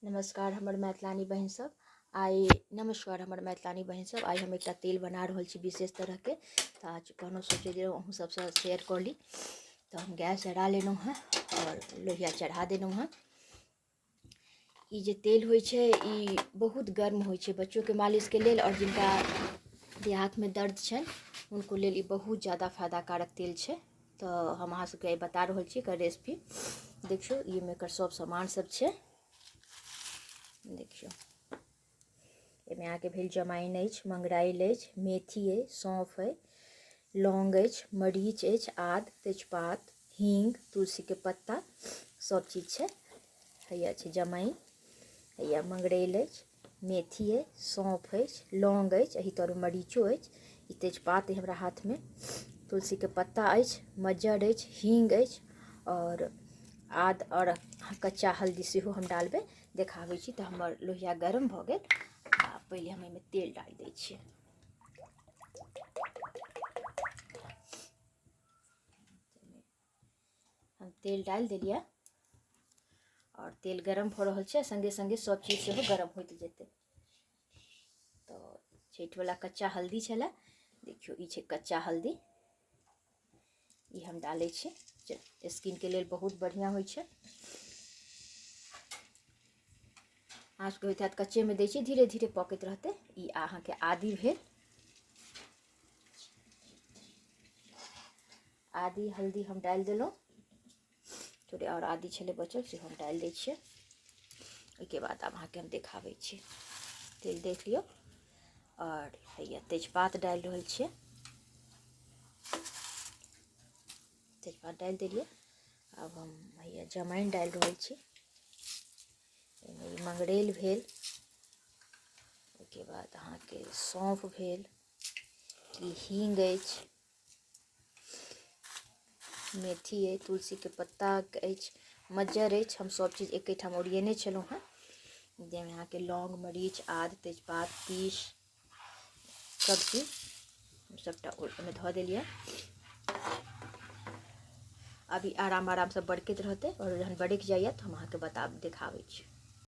नमस्कार हमर मैथिलानी बहिन सब। आइ नमस्कार हमर मैथिलानी बहिन सब। आइ हम एकटा तेल बना रहल छी विशेष तरहके, तऽ आज कहलहुँ सोचै जे अहूँ सबसँ शेयर कऽ ली। तऽ हम गैस जरा लेलहुँ हँ आओर लोहिया चढ़ा देलहुँ हँ। ई जे तेल होइ छै ई बहुत गर्म होइ छै बच्चोके मालिशके लेल, आओर जिनका देह हाथमे दर्द छनि हुनको लेल ई बहुत ज्यादा फायदाकारक तेल छै। तऽ हम अहाँ सबके आइ बता रहल छी एकर रेसिपी। देखियौ एहिमे एकर सब सामान सब छै। देखियौ एहिमे अहाँके भेल जमाइन अछि, मंगराइल अछि, मेथी अछि, सौंफ अछि, लौंग अछि, मरीच अछि, आद, तेजपात, हींग, तुलसीके पत्ता, सब चीज छै। हैया छै जमाइन, हैया मंगरैल अछि, मेथी अछि, सौंफ अछि, लौंग अछि, एहि तरमे मरीचो अछि, ई तेजपात अछि हमरा हाथमे, तुलसीके पत्ता अछि, मज्जर अछि, हींग अछि, आओर आद आओर कच्चा हल्दी सेहो हम डालबै। देखाबै छी। तऽ हमर लोहिया गरम भऽ गेल आ पहिले हम एहिमे तेल डालि दै छियै। हम तेल डालि देलियै आओर तेल गरम भऽ रहल छै, सङ्गे सङ्गे सब चीज सेहो गरम होइत जेतै। तऽ छठिवला कच्चा हल्दी छलै, देखियौ ई छै कच्चा हल्दी, ई हम डालै छी। स्किनके लेल बहुत बढ़िआँ होइ छै। अहाँ सबके होइत हैत कच्चेमे दै छियै, धीरे धीरे पकैत रहतै। ई अहाँके आदि भेल, आदि हल्दी हम डालि देलहुँ, थोड़े आओर आदि छलै बचल से हम डालि दै छियै। ओहिके बाद आब अहाँके हम देखाबै छी। तेल देख लियौ। आओर हैया तेजपात डालि रहल छियै, तेजपात डालि देलियै। आब हम हैया जमाइन डालि रहल छी, एहिमे ई मंगरैल भेल, ओहिके बाद अहाँके सौंफ भेल, ई हींग अछि, मेथी अछि, तुलसीके पत्ता अछि, मज्जर अछि। हम सब चीज एकेठाम ओरियेने छलहुँ हँ, जाहिमे अहाँके लौंग, मरीच, आद, तेजपात, पीस सब चीज सबटा ओहिमे धऽ देलियै। अभी आराम आरामसँ बड़कैत रहतै, आओर जहन बड़कि जाइए तऽ हम अहाँके बता देखाबै छी।